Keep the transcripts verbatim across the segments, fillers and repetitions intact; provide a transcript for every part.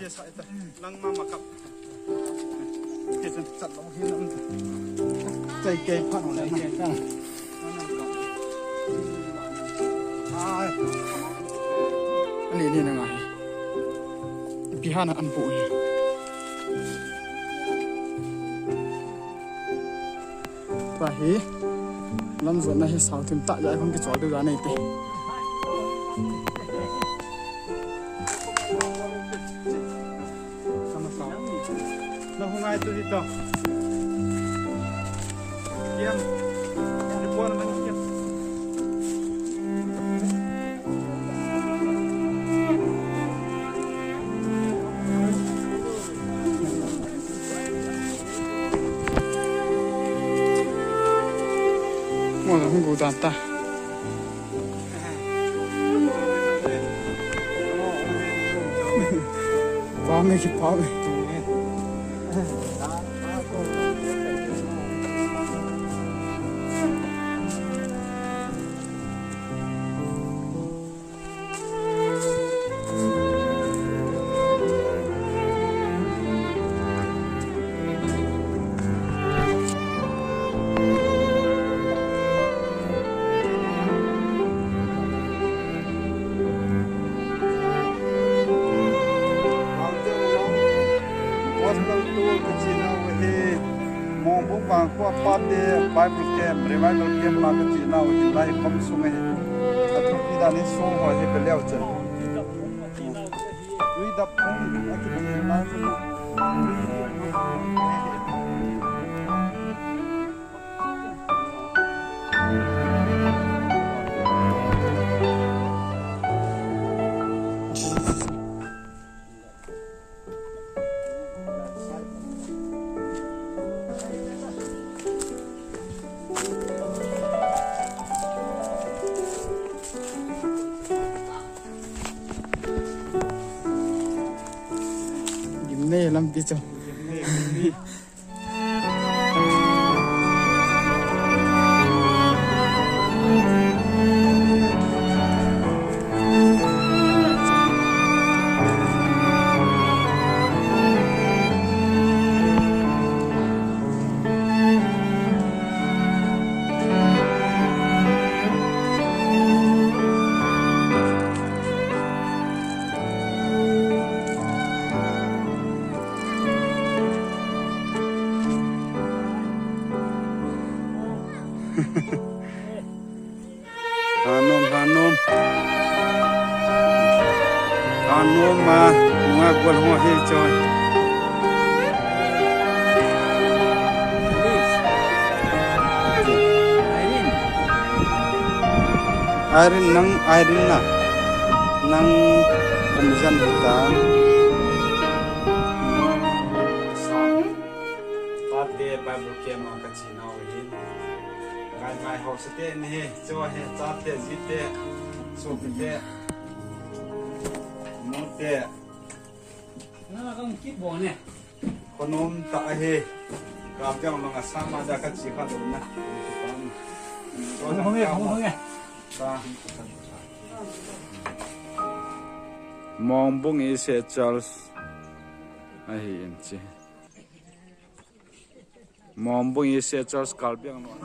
Nang mama kap. Kei chan chat lo hi nam. Chai kei phan lo. Chai kei phan. Ai. Ani ni na ngai. Pi hana an pu ni. Tua hi lam jotna hi sao thim tah jeh a hung kichol diu dan ahi te. Na hung ngai tu di to. Kiam. Ni pon man kiam. Mo la hung gu dan ta. Pa me ki pa me. Gospel tour kachi nau hi. Mongbung Vangkho a pate Bible camp, revival camp a kachi nau hi lai kom sung ahi. Athupi dan hi sung ho hi ka leo chen. Tui dap phung akiti lai chu. Gimnei lampi chu. Hanom, hanom. Hanom ma, nunga gol ho hi choi. Irene, nang Irene na. Nang kum jan ta. Pate Bible camp a kachi nau hin. Ngai mai haosa te ni he, cho he, chate, jite, sopite, nute. Na kang kit bo ne. Khonom ta he. Ka jang ma nga sama da kachi kha do na. Hong hong e, hong hong e. Ta. Mongbung Ise Charles. Ahi in chi. Mongbung Ise Charles Karbi Anglong.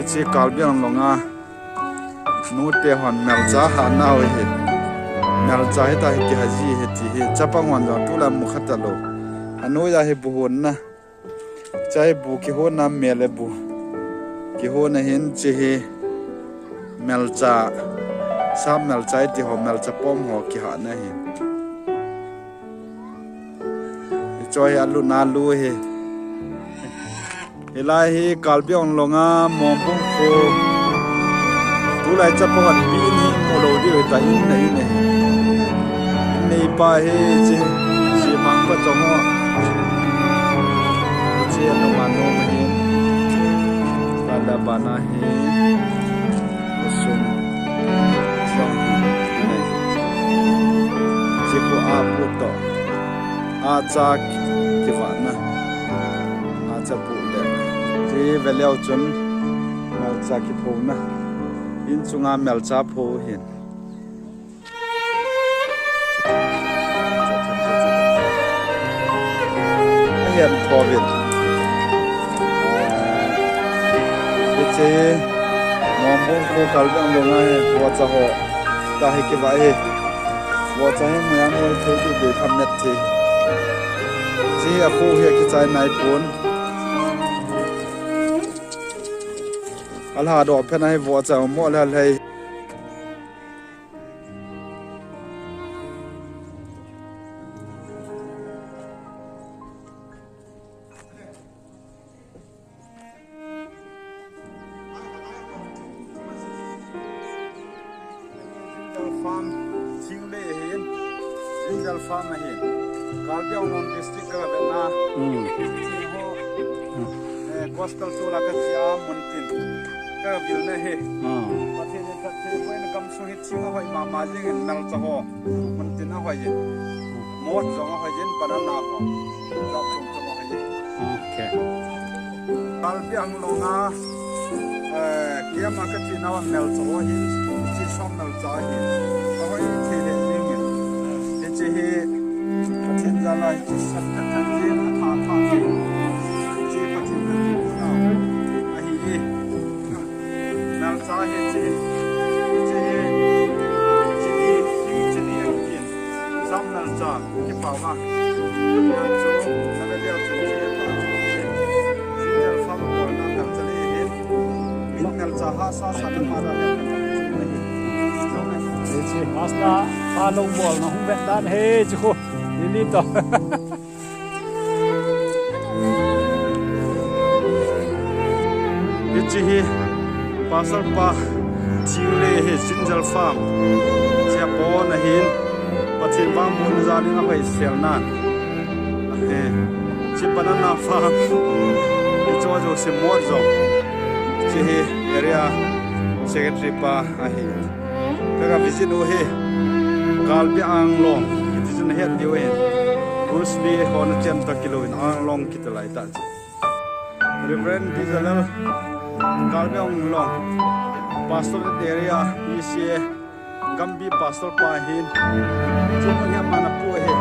Hiche Karbi Anglong a nute hon melcha hah nau hi. Melcha hita hi kiha ji hi ti hi. Chapang hon jong tulai mu kha talou. Anoiya hi bu hon na. Chai bu kihon na mel le bu. Kihon na hin hiche hi melcha. Sap melcha iti ho melcha pom ho kihah na hi. Hiche hi alu na lu hi. Hilai hi Karbi Anglong a Mongbung kho. Tulai chapang an pi in hi mu lou diu hita in nei nei. In nei pa hi hiche. Hiche mang pa chong ho. Hiche anu manu ma hi. Kala bana hi. Kusum. Song hi. Hiche ko a pu to. Acha kivahna. Acha pu le. Ti veleu chun melcha kipho na. In chunga melcha pho hin. Ahian thovin. Hiche Mongbung kho Karbi Anglong a hi vohcha ho. Tahi kivah hi. Vohcha hi muya mol thei ti be tham met thei. Hiche a kho hi akichai nai pon. Alha do phen a hi vohcha mo la lei. Farm thing le hin. Jinjal farm ahin. Karbi Anglong district ka ve na. Hmm. Thing ho. Hmm. Eh, coastal chu la ka chia mun tin. Ka vil na he. Hmm. Pathen in ka thil ko in kam sung hi thing a hoi mama jing in melcha ho. Mun tin a hoi in. Mot jong a hoi in banana ho. Jap chum chum a hoi in. Okay. Karbi Anglong a, eh, kiama ka tina wa melcha ho hin, chi som melcha hin. A hoi thei le jing in. Hiche hi, Pathen jala hiche sat ka than jin, a tha tha jin. Hiche Pathen ka ti na. Ahi hi. Melcha hi hiche. Hiche hi. Hiche hi. Hiche hi. Sam melcha. Kipa ma. Melcha. Na melcha. Melcha ha sa sa na ma da. Hiche pastor pa lou bol na hung vet dan he chu ko. Ni ni to. Hiche hi pastor pa thing le hi Jinjal farm. Chia pon ahin Pathen vang mun jal in a hoi sel nan. Ahe. Chi banana farm. Hiche jo se mo jo. Hiche hi area secretary pa ahi. Ka ga visit u hi Karbi Anglong. Kiti chun het diu hi. Bruce Lee hon a chem ta kilo in Anglong kiti lai ta. Reverend Bezalel, Karbi Anglong, Pastorate Area, E C A, Gambi Pastor pa hin. Chun hi ama na pu hi.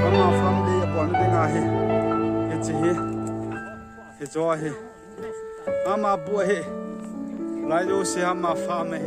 Ama farm dei a bol ding ahi. Hiche hi. Hiche hi. Ama pu hi. Lai jo se ama farm hi.